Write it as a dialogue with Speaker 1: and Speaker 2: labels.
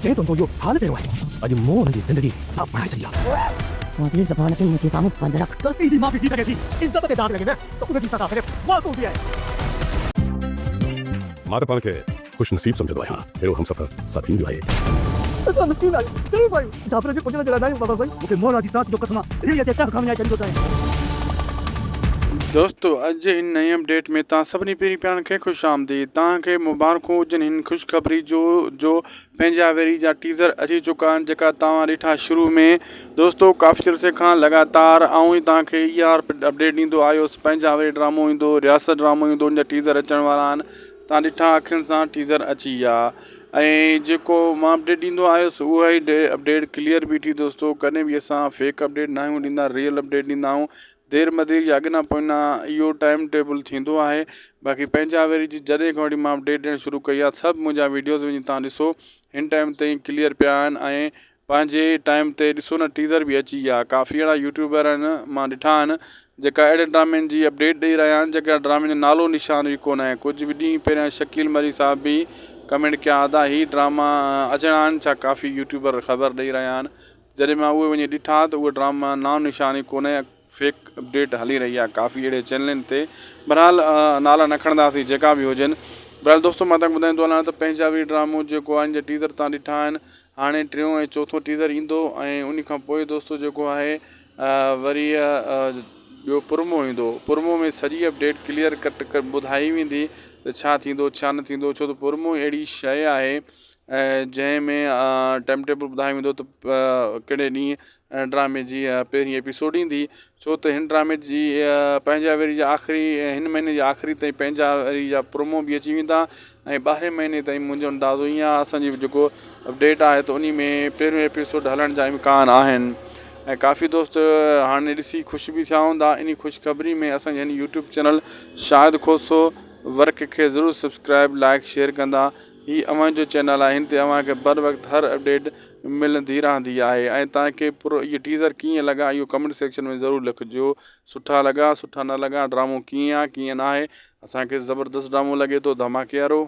Speaker 1: جنهن تنهنجو اهو حال ڪيو آهي، اڄ مون انهن جي زندگي عذاب بڻائي ڇڏي آهي.
Speaker 2: منهنجي زبان کي منهنجي سامهون بند رک.
Speaker 1: غلطي جي معافي ٿي سگهي ٿي، عزت تي داغ لڳي نه ته ان جي سزا صرف موت هوندي آهي.
Speaker 3: مان ته پاڻ کي خوش نصيب سمجهندو آهيان، اهڙو همسفر ساٿي مليو آهي.
Speaker 1: اسان مسڪين آهيون، غريب آهيون، جعفر جي پڄڻ جي لاء ناهيون بابا سائين. مون کي مولا جي ذات جو قسم آ، ريڙهيء جي تهه کان وڃائي ڇڏيندو چاهيان.
Speaker 4: دوستو اڄ جي هن نئين اپڊيٽ ۾ توهان سڀني پيرين پيارن کي خوش آمديد توهان کي مبارڪون هجن هن خوشخبري جو جو پنهنجا ويري جا ٽيزر اچي چڪا آهن جيڪا توهان ڏٺا شروع ۾ دوستو ڪافي عرصي کان لڳاتار آئون ئي توهان کي اها اپڊيٽ ڏيندو آيو هوس پنهنجا ويري ڊرامو ايندو رياست ڊرامو ايندو ان جا ٽيزر اچڻ وارا آهن توهان ڏٺا اکين سان ٽيزر اچي ويا ۽ جيڪو مان اپڊيٽ ڏيندو آيس اها ئي اپڊيٽ ڪليئر بيٺي دوستو ڪڏهن به اسان فيڪ اپڊيٽ ناهيون ڏيندا ريئل اپڊيٽ ڏيندا آهيون دير مدير يا اڳنا پوئنا اهو ٽائيم ٽيبل ٿيندو آهي باقي پنهنجا ويري جي جڏهن کان وٺي مان اپڊيٽ ڏيڻ شروع ڪئي آهي سڀ منهنجا ويڊيوز وڃي تان ڏسو هن ٽائيم تائين ڪليئر پيا آهن ۽ پنهنجي ٽائيم تي ڏسو نه ٽيزر به اچي ويا ڪافي اهڙا يوٽيوبر آهن مان ڏٺا آهن جيڪا اهڙي ڊرامن جي اپڊيٽ ڏئي رهيا آهن جيڪا ڊرامن جو نالو نشان به ڪونه آهي ڪجهه به ڏينهن پهريان شڪيل مري صاحب به ڪمينٽ ڪيا ادا هي ڊراما اچڻا آهن ڇا ڪافي يوٽيوبر خبر ڏئي رهيا آهن جڏهن مان اهي وڃي ڏٺا ته اهي ڊراما نام نشان ئي ڪونهي فيڪ اپڊيٽ هلي رهي آهي ڪافي اهڙي چينلن تي بهرحال نالا نه کڻنداسين جيڪا به هجن بهرحال دوستو مان تهانکي ٻڌائيندو هلان ته پنهنجا به ڊرامو جيڪو آهي ان جا ٽيزر تان ڏٺا آهن هاڻي ٽيون ۽ چوٿون ٽيزر ايندو ۽ ان کان پوء دوستو جيڪو آهي وري ٻيو پرومو ايندو پرومو ۾ سڄي اپڊيٽ ڪليئر ڪٽ ٻڌائي ويندي ته ڇا ٿيندو ڇا نه ٿيندو ڇو ته پرومو اهڙي شيء آهي جنهن ۾ ٽائيم ٽيبل ٻڌايو ويندو ته ڪهڙي ڏينهن ڊرامي جي پهرين ايپيسوڊ ايندي ڇو ته هن ڊرامي جي پنهنجا ويري جا آخري هن مهيني جي آخري تائين پنهنجا ويري جا پرومو به اچي ويندا ۽ ٻارهين مهيني تائين منهنجو اندازو ائين آهي اسانجي جيڪو اپڊيٽ آهي ته انهي ۾ پهريون ايپيسوڊ هلڻ جا امڪان آهن ۽ ڪافي دوست هاڻي ڏسي خوش به ٿيا هوندا انهي خوشخبري ۾ اسانجي هن YouTube channel Shahid Khoso work کي ضرور سبسڪرائب لائڪ شيئر ڪندا هي اوهان جو چينل آهي هن تي اوهان کي بر وقت هر اپڊيٽ ملندي رهندي آهي ۽ توهان کي پر اهي ٽيزر ڪيئن لڳا اهو ڪمينٽ سيڪشن ۾ ضرور لکجو سٺا لڳا سٺا نه لڳا ڊرامو ڪيئن آ ڪيئن ناهي اسان کي زبردست ڊرامو لڳي ٿو ڌماڪي وارو.